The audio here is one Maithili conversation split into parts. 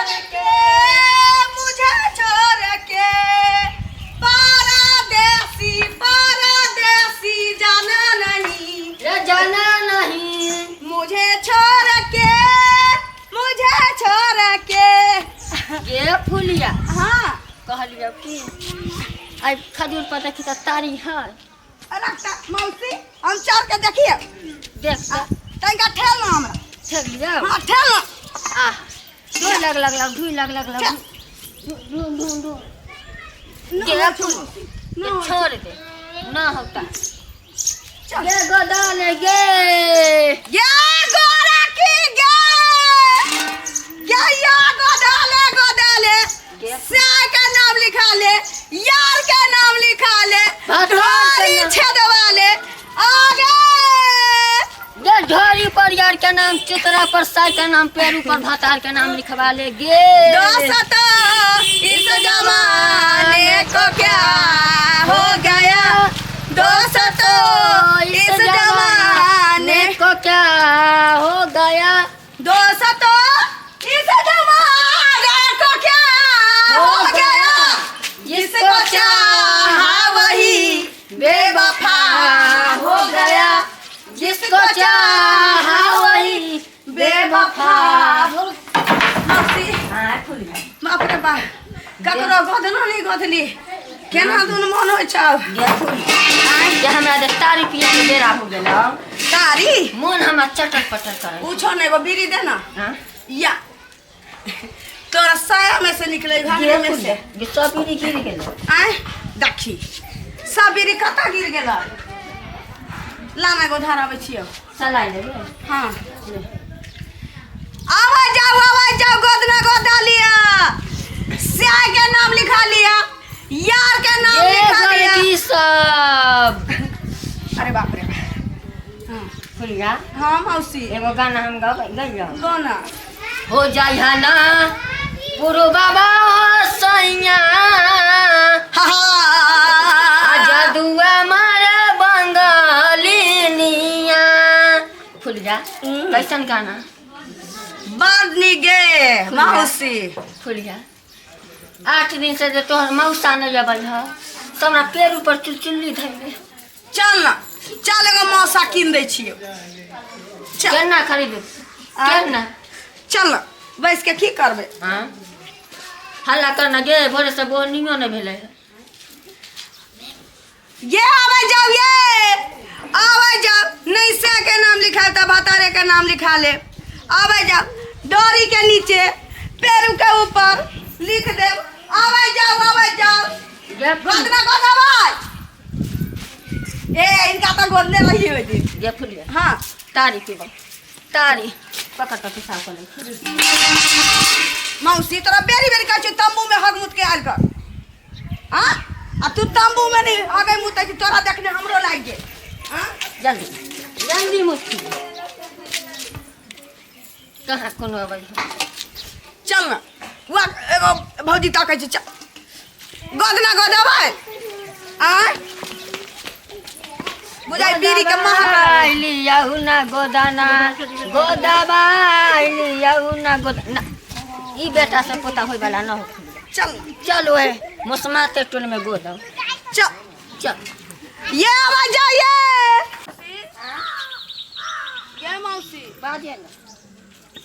छोड़ के, मुझे छोड़ के, परदेसी परदेसी जाना नहीं, रे जाना नहीं, मुझे छोड़ के, मुझे छोड़ के। गे फुलिया। हाँ। कहलियो कि आइ खजूर पर देखी तऽ तारी है। रखता मौसी, हम चढ़ के देखिए। देख तऽ। तनिका ठेल ना हमरा। ठेल लियौ। हाँ, ठेल ना। आ ढूंढ लग लग लग, ढूंढ लग लग लग, ढूंढ ढूंढ ढूंढ। ना, गे फूल, ना। छोड़ दे ना होता। चल। गे गोदान गे। गे गोरा की गे, गे या गोदाले गोदाले, गे। साय के नाम लिखा ले, यार के नाम लिखा ले, भगवान के ढोरी नाम। छेदवा ले आगे। गे ढोरी पर यार के नाम, चित्रा पर साई के नाम, पेरू पर भातार के नाम लिखवा ले गे। दोस्तों इस जमाने को क्या हो गया, दोस्तों इस जमाने को क्या हो गया, दोस्तों इस जमाने को क्या हो गया, जिसको चाहा वही बेवफा हो गया, जिसको चाहा वही बेवफा हो। मौसी। हाँ, फूल गया। बाप रे बाप, ककरो गोदनो नहि गोदली, केना दुन मन होइ छौ। गे फूल जे हमरा जे तारी पिए के बेरा हो गेल। तारी मोन हमरा चटर पटर करे। पूछो ने, एगो बीड़ी दे ना। हाँ? या तोरा साया में से निकले गे घाघरे में फूल से। गे सब बीड़ी गिर गेल। आय देखी, सब बीड़ी कतऽ गिर गेल। लाना एगो धार आबै छियौ। सलाइ लेबै। हाँ, आवा जाओ, आवा जाओ, गोदना गोदा लिया, स्याह के नाम लिखा लिया, यार के नाम गे लिखा लिया। लड़की सब। अरे बाप रे। हाँ। फुलिया। हाँ मौसी। एगो गाना हम गबै गइयो। गाना। हो जाइ है ना पुरु बाबा सैया, हा। जादुआ मारे बंगालिनिया। फुलिया, कैसन गाना? बड़ नीक गे मौसी। फुलिया, 8 दिन से जे तोहर मौसा नहि अबै है, से हमरा पेड़ ऊपर चुलचुल्ली धैले। चल ना, चल, एगो मौसा कीन दै छियौ, चल। केना खरीद? केना? चल ना, बैस के की करबै? हाँ, हल्ला करना गे, भोरे से बोनियो नहि भेलै। ये आवे जाओ, ये आवे जाओ, नहीं से के नाम लिखा तो भतारे के नाम लिखा ले। आवे जाओ, डोरी के नीचे पेरू के ऊपर लिख दे। आवे जाओ, आवे जाओ। गे। गोदना गोदा भाई, ए इनका तो गोदने रही हो दिन। गे फुलिया। हाँ। तारी पीबो, तारी पकड़ के पेशाब कर ले। मौसी, तोरा बेरी बेरी कहै छियौ, तम्बू में हग मुत के आयल कर। हाँ, आ तू तम्बू में नहीं हगे मुतै छी, तोरा देखने हमरो लागि गेल। हाँ। जल्दी जल्दी मुश्किल कहाँ कोनो अबै है। चल ना, वह एगो भौजी ताकै छै। चल, गोदना गोदबै आँय, बुझाइ बीड़ी के महक आबै। लियाउ ना गोदाना गोदाबाई, लियाउ ना गोदाना। ई बेटा से पोता होय वाला न हो। चल। चल, ओए मौसमाते टोल में गोदौ। चल। चल। ये आवाज जाइए ये मौसी। बाजे न।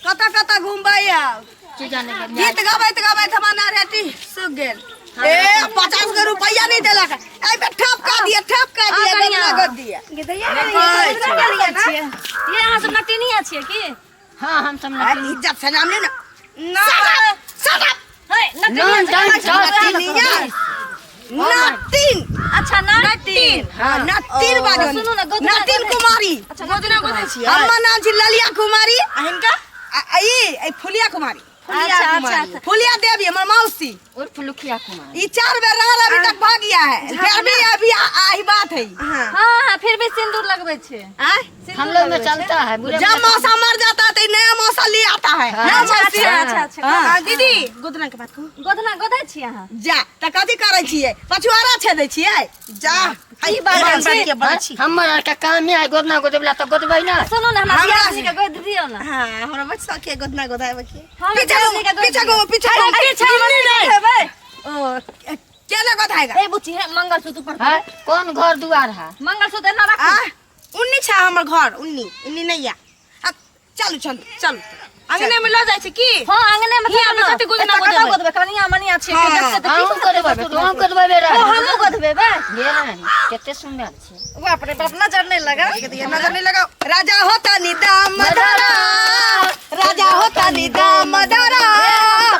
कतऽ कतऽ घुमबै आब? की जाने के। गीत गबैत गबैत हमर नारेटी सूख गेल। ए 50 गो रुपैया नहीं देलक, एहि पे ठप कर दिए, ठप कर दिए, कनिया। गोदना गोद दिए। ये अहाँ सब नटिनिया छियै की? हाँ, हम सब अरे, नटिनी। इज्जत से नाम ले ना। ना। Shut up. हे, नटिनिया। Non done नटिनिया। नटिन। अच्छा, नटिन। हाँ, नटिन बाजू। सुनू ने, गोदना नटिन गोदना। कुमारी। अच्छा, गोदना गोदै छियै? हमर नाम छी ललिया कुमारी। आ हिनका? आ ई ई फुलिया कुमारी। फुलिया कुमारी। अच्छा। फुलिया देवी हमर मौसी। और फुलुखिया कुमार। ई 4 बेर रहल, अभी तक भाग गया है, फिर भी अभी आही बात होत है। हाँ हाँ, फिर भी सिंदूर लगबै छै। आय? हम लोग में चलता है बुरे। जब मौसा मर जाता है तो नया मौसा ले आता है। हाँ। ना अच्छा मौसी? अच्छा अच्छा अच्छा। हाँ। दीदी, गोदना के बात कहू। गोधना गोधै छी अहाँ? जा तऽ कथी करै छियै? पछुआरा छेदै छियै? जा। की बात छै? के बड़ छी। हमर आर के काम है गोदना गोदबला तऽ गोदबै ना। सुनू ने, हमरा हमरा दियादनी के गोद दियौ ने। हाँ, हमरा बच्चा के गोदना गोदाबे के। हम पीछे दियादनी के घूमो, गोद पीछे दियौ। घूमो, पीछे अरे, घूमो। पीछे हम नहीं, नहि नहीं। हेबै। ओ केना गोधाएगा? ए बुच्ची, हे मंगलसूत्र ऊपर है कौन घर दुआर है? मंगलसूत्र एना राखू। आ उन्नी छै हमर घर, उन्नी उन्नी नहीं या। आ, चलू चलू चलू। अंगने में ल जाइ छै की? हाँ, अंगने में। हियाँ में कथी गोदना एतऽ कतऽ गोदेबै? गोदबै? कनिया मनिया छै, हाँ। देखतै तऽ की हमहूँ गोदबै, तोहूँ गोदबै रे। ओ, हमहूँ गोदबै बे। गे रानी, कते सुंदर छै। बाप रे बाप, नजर नहीं लगा। नजर नहीं लगाओ। राजा होता निदाम धरा, राजा होता निदाम धरा।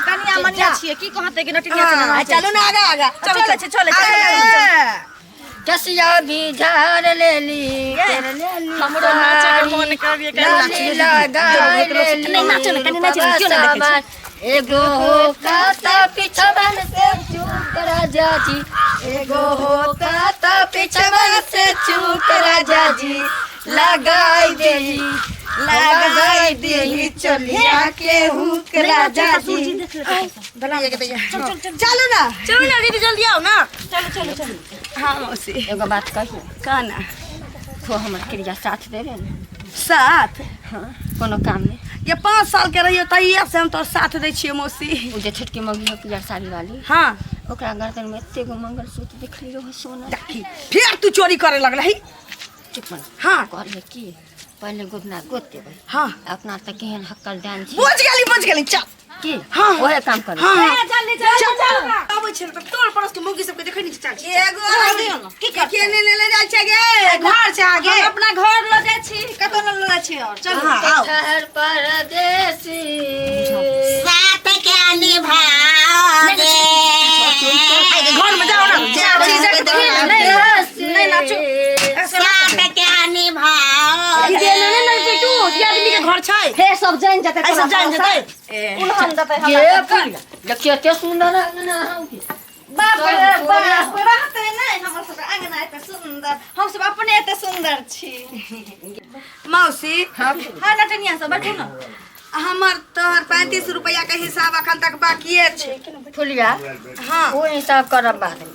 कनिया मनिया छियै, की कहतै कि नटिनिया छै? हाँ, चलू ना आगा आगा। चलै छै, चलै छै। अरे, कसिया भी झाड़ लेली, कर लेली। हमरो नाचै के मोन करिए। लाली लगाय लेली। नहीं, नाचो ने, कनी नाचो ने, क्यों नहीं देखै छी? एगो हो काता पिछवन से चूक राजा जी, एगो हो काता पिछवन से चूक राजा जी, लगाई देली, लगाई देली चलिया के हुक राजा जी। चलू ना। चलू ना दीदी, जल्दी आओ ना। चलू चलू चलू। हाँ मौसी। एगो बात कही? कहना। तो हमर क्रिया साथ देबे ने? साथ? हाँ, कोनो काम नहीं। ये 5 साल के रहियो तहिया से हम तोर साथ दै छियै मौसी। उ जे छोटकी मौगी हो पियर साड़ी वाली। हाँ। ओकरा गर्दन में एते गो मंगलसूत्र देखली रहो सोना। देखी, फिर तू चोरी करे लगलही। चुप मन। हाँ। कहलिए की पहले गोदना गोद देबै। हाँ। अपना तऽ केहन हक्कल डान छी। बुझ गेली, बुझ गेली, चल। की? हाँ। ओहे काम करू। हाँ। ए, जल्दी चल चल। आबै छै तऽ टोल पड़ोस के मौगी सबके देखै नहि छै, चल। एगो की के ने ले जाइ छै गे? घर छै आगे। हम अपना घर लऽ जाइ छी, कतौ न लऽ जाइ छी और चलू। हाँ, आओ। शहर परदेसी साथ के निभागे। घर में जाओ ना। नहीं नहीं, नाचू। साथ के निभाओगे। बेटू, आदमी के घर छै। हे, सब जान जेतै। ऐ सब जान जेतै। उलहन देतै ये हमरा। फूल देखियो, एते सुंदर अंगना अहाँके। बाप रे बाप, रहतै नहि हमर सबके अंगना एते सुन्दर? हम सब अपने एते सुन्दर छी। मौसी। हाँ। हाँ नटनिया सब, बैठू ने। हमर तोहर 35 रुपया के हिसाब अखन तक बाकिए छै। फुलिया। हाँ। ओ हिसाब करब बाद में।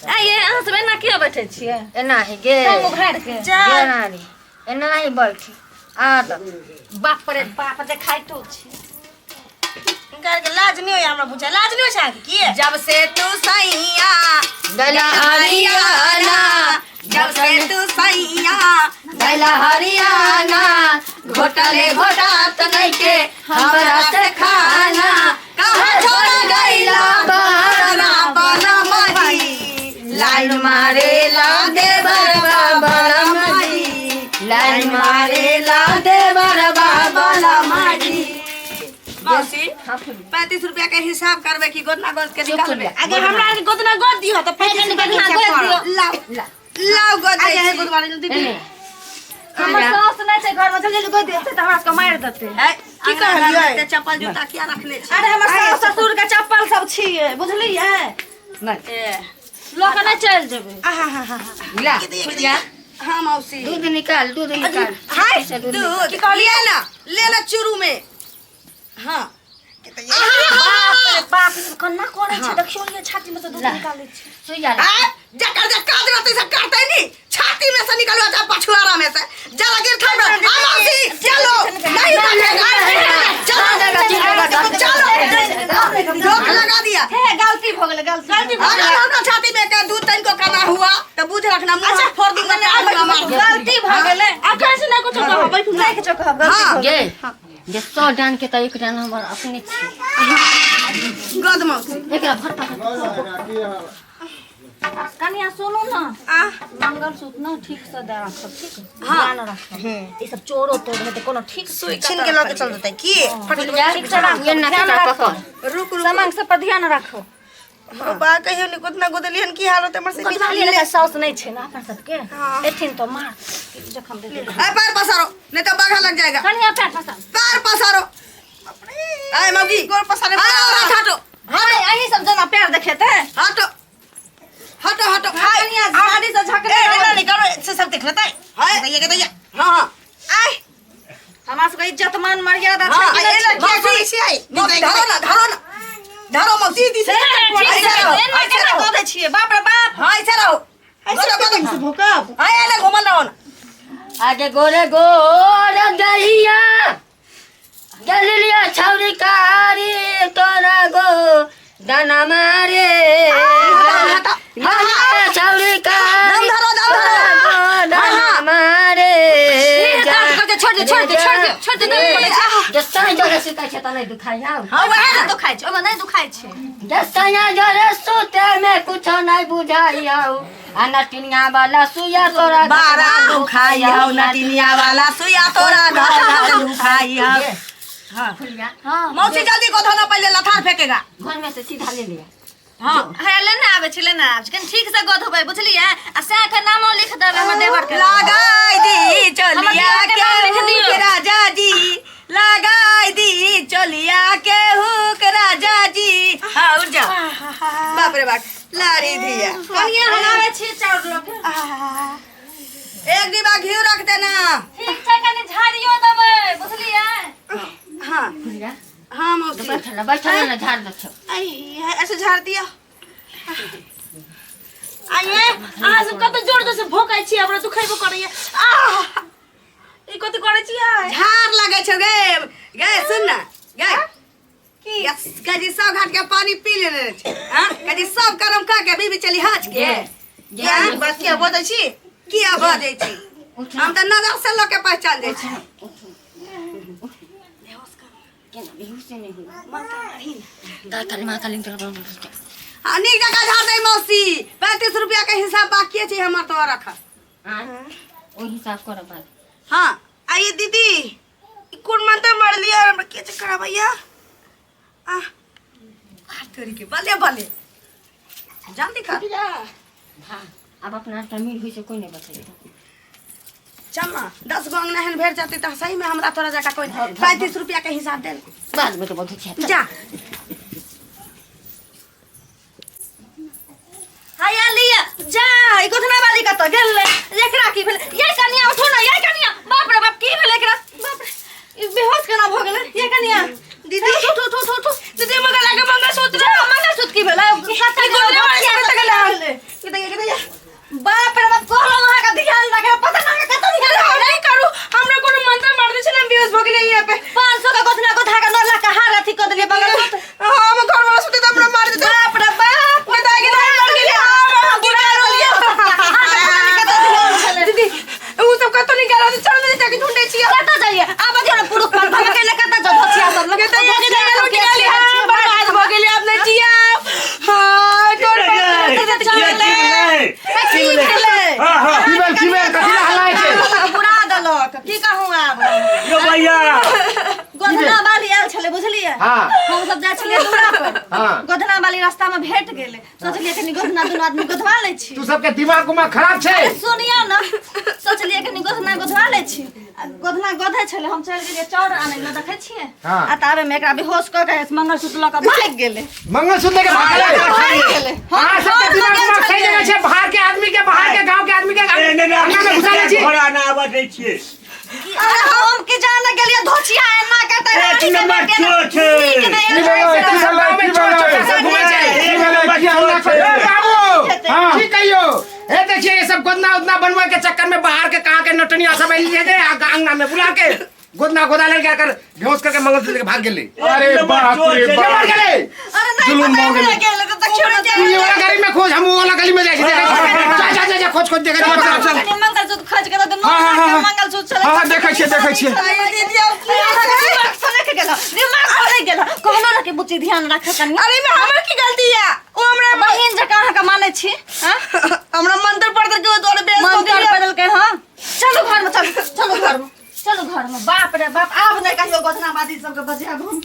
आ ये अहाँ सब एना किया बैठे छियै? एना ही गे। टांग उघारि के। गे रानी, एना ही बैठ आदत। बाप रे बाप, देखाइतो छै। हिनका आरके लाज नहि होइया? हमरा बुझा लाज नहि होइ छै अहाँके की? जब से तू सैया गला हरियाणा, जब से तू सैया गला हरियाणा, घोटले घोटात नइखे हमरा से खाना, कहाँ छोड़ गइला बहरा बलमजी, लाइन मारेला देवर बलमजी, लाइन मारेला देवर बलमजी। मौसी, 35 रुपया के हिसाब करबे कि गोदना गोद के निकालबे? आगे हमरा आरके गोदना गोद दिहो तऽ 35 रुपया के हिसाब करब। लाओ लाओ, गोद आगे है दै छी। गोदवा दीदी। एने हमर सास नहि छै घरमे, जल्दी जल्दी गोद देतै तऽ हमरा सबके मारि देतै। है, की कहलियै? एते चप्पल जूता किया रखने छी? अरे, हमर सास ससुर के चप्पल सब छियै, बुझलियै? नहीं। ए, लऽ कऽ नहि चलि जेबै। आहा हा हा। ला फुलिया। हाँ मौसी। दूध निकाल, दूध निकाल। हाय। से दूध निकाल। दूध कहलियै ना, ले ले चूरू में। हाँ। बाप रे बाप, ई सब कन्ना करै छै? देखियौ ने, छाती में से दूध निकालै छै। सुइया ला। आय, जकर जे काज रहतै से करतै नी। छाती में से निकलवा जा, पछुआरा में से जरा गिर खाई। हाँ मौसी, चलो। नहीं बैठेगा, चलो चलो, धोख लगा दिया। हे, गलती भऽ गेलै, गलती गलती। अगर हमरा छाती में के दूध तनिको कमा हुआ तो बुझ रखना, मुंह फोड़ दूंगा, मार दूंगा। गलती भऽ गेलै। अखन से नहि कुछो कहब, बैठू। नहि किछो कहब, गलती हाँ। भऽ गेलै। गे जे 100 डान के तऽ एक डान हमर अपने छी। गोद मौसी। एकरा भर पकड़। कनिया, सुनू ने। आ। मंगलसूत्र ने ठीक से दे राखब, ठीक? ध्यान राखब, ई सब चोरो तोड़ हेतै कोनो ठीक। छीन के लऽ के चल जेतै की? फुलिया, ठीक से राखो, ये ना ध्यान के राखो। पकड़। रुक रुक। सामान सब पर ध्यान राखो। बा, कहियो ने गोदना गोदलियन, की हालत हमर से। गोदना लिए साउस नहि छै ने अपना सबके। हाँ। एथिन तो मार जखम दे देबै। ए, पैर पसारो, नहीं तो बाघा लग जाएगा। कनिया, पैर पसार। पैर पसारो। ए मौगी। गोड़ पसारे। अरे, हटो। हाय, अहीं सब जना पैर देखेतै। हटो हटो हटो। कनिया, साड़ी से झकरे। ए, मान मर्यादा छै हाँ, कि नहि एना छै? किया करै छियै? मौसी, धरो ना, धरो ना। धरो मौसी, ठीक ऐसे छै, रहो, एना ऐसे केना रहो। कऽ दै छियै बाप रे बाप हाँ, ऐसे रहो। ऐसे गोदो, केना गोदो। से भोकब हाँ, एना घुमल रहो ना। आगे गोरे गोरे दहिया गलिया छौरी कारी तोरा गो दाना मारे गलिया छौरी कारी दम धरो, दम धरो। तोरा गो दाना मारे दर्द करतै, छोड़ दे, छोड़ दे, छोड़ दे, छोड़ दे, दर्द करै छै। जस्ताई जरे सुतै छै त नहि दुखाइ आउ हाँ, वएह नहि ना। दुखाइ छै ओहिमे नहि दुखाइ छै जस्ताई जरे सुते में कुछो नहीं बुझाइ आउ आ नटिनिया वाला सुइया तोरा बारा दुखाई हौ नटिनिया वाला सुइया तोरा घर दुखाई हौ। हाँ। फुलिया मौसी जल्दी गोधो ना, पहले लथार फेंकेगा। घर में से सीधा ले लिया। हाँ। हे लेने आबै छै, लेने आबै छै, कनि ठीक से गधोबै बुझलियै आ सएह के नामो लिख देबै हमर देवर के। लगाई दी चलिया हमर देवर के के नाम लिख हुक दियौ। राजा जी, लगाई दी चलिया के हुक राजा जी। हाँ, उठ जा। बाप रे बाप, लारी धिया। कनिया हम आबै छी चाउर लऽ के। एक डिब्बा घी रख देना। ठीक छै, कनि झाड़ियो देबै बुझलियै। हाँ। फुलिया। हाँ मौसी। बैठल बैठल ना, झाड़ दो छौ। ऐसे झाड़ दिया। आइए अहाँ सब कते जोर जोर से भोकै छी, हमरा दुखैबो करैया। आह, ई कथी करै छियै? झाड़ लगे छौ गे। गे सुन ना गे, की कजी सब घाट के पानी पी लेने छै। हाँ, कजी सब करम खा के बीबी चली हाथ के। ये बात किया बजै छी? किया बजै छी? हम तऽ नजर से लोग के पहचान जाइ छी। केना बेहोश नहीं हुई दाई काली माँ काली। हाँ, नीक जकाँ झाड़ दे मौसी। 35 रुपया के हिसाब बाकी छै हमर तो रख। ओहि हिसाब करब बाद। हाँ। आइए दीदी, ई कोन मंत्र मार लिया? हमरा के चक्कर आबैया। आह तोरी के, बले बले, जल्दी कर। हाँ, अब अपना जमीन हुई से कोई नहीं बचेगा। चल ना, 10 गो अंगना एहन भेट जाते तऽ सही में हमरा तोरा जकाँ कोई। 35 रुपया के हिसाब दे। बाद में तो बहुत अच्छा। जा। हैया लिअ, जा। ई गोधना वाली कतऽ गेलै? एकरा की भेलै? ये कनिया, उठू ना। ये कनिया, बाप रे बाप, की भेलै एकरा? बाप रे, ई बेहोश केना भऽ गेलै? ये कनिया, दीदी, उठ उठ उठ उठ। दीदी, हमरा गला के मंगलसूत्र। जा, मंगलसूत्र की भेलै? ई गोदरे वाली सब कतऽ गेलै? कतऽ गेलै? कतऽ गेलै? बाप रे बाप, कहलहुँ अहाँके ध्यान राखै, पता नहि अहाँके कतऽ ध्यान हम राखै। नहीं करू, हमरा कोनो मंत्र मार दे छै ना, बेहोश भऽ गेलै यहाँ पे। 500 के गोधना गोधा के 9 लाख के हार अथी कऽ देलियै मंगलसूत्र। हाँ, हम घर वाला सुते तऽ हमरा मार देतै। बाप रे बाप। मैं तऽ आगे नहीं मर गेलै। हाँ, बुरा देलियै। दीदी, उ सब कतौ निकाल, चल में जाके ढूंढै छियै। कतऽ जाइए? आब दियौ ने पुरुष पर भगके ले, कतऽ जाउ धोतिया सब लग? कतऽ जाके निकाली? हाँ, बर्बाद भऽ गेलै, आब नहि जियब। हाँ, तोर की भेलै? की भेल, की भेल? कथी लए हल्ला होइ छै? बुरा देलक, की कहूँ आब। यो भैया। गोधना वाली आयल छलै बुझलियै। हम सब जाइ छलियै दूरा पर। गोधना वाली रास्ता में भेट गेलै, सोचलियै कनि गोधना दुनू आदमी गोधवा लै छी। तू सबके दिमाग उमाग खराब छै? सुनियौ ने, सोचलियै कनि गोधना गोधवा लै छी आ गोधना गोधै छलै, हम चलि गेलियै चाउर आनै लए, देखै छियै। आ ताबे में एकरा बेहोश कऽ के मंगलसूत्र लऽ कऽ भागि गेलै। मंगलसूत्र लेके भाग गेलै? भागि गेलै। अहाँ सबके हम दिमाग गेल उमाग सही छलियै। जगह छै? बाहर के आदमी के, बाहर के गांव के आदमी के अंगना में घुसा लै छी। घोड़ा ना आबऽ दै छियै। अरे हम की जाने गेलियै धोचिया एना करतै। एक रानी से नंबर भेट गेलै। चोर छै। नीक नहि की रहै भेलै? छै। की भेलै? की भेलै? छोटा सब घुमै छै। एक नंबर की हल्ला चोर छै। ए बाबू, हाँ। की कहियो, हे देखिए, ये सब गोदना उदना बनवे के चक्कर में बाहर के कहाँ के नटनिया सब आइल जे अंगना में बुला के गोदना गोदा ले कर बेहोश करके मंगलसूत्र लेके भाग गेलै। एक अरे नंबर बाप चोर रे छै। बाप। मर गेलै। अरे नहीं, जुलुम पता भऽ नहि गेलै। गेलै तऽ देखियौ ने। तू ये वाला गली में खोज, हम वो वाला गली में जाइ छी, देखै छी। जा जा जा जा, खोज खोज, देखै छी, पकड़, चल। कनि मंगलसूत्र खोज के दऽ दे, हाँ, हाँ, हाँ। मंगलसूत्र छलै। हाँ, हाँ, देखै छियै, देखै छियै। दीदी, आब की दिमाग सनक गेल, दिमाग सनक गेल। कहलो ने कि बुच्ची ध्यान राख कनि। अरे में हमर की गलती है? ओ हमरा बहिन जकाँ अहाँके मानै छी। हाँ? हमरा मंत्र पढ़ के तोरे बेस भऽ मंत्र गेलै। पढ़लकै। हाँ, चलू घर में, चलू, चलू घर में, चलू घर में। बाप रे बाप, आब नहि कहियो गोधना बादी सबके बजायब हम।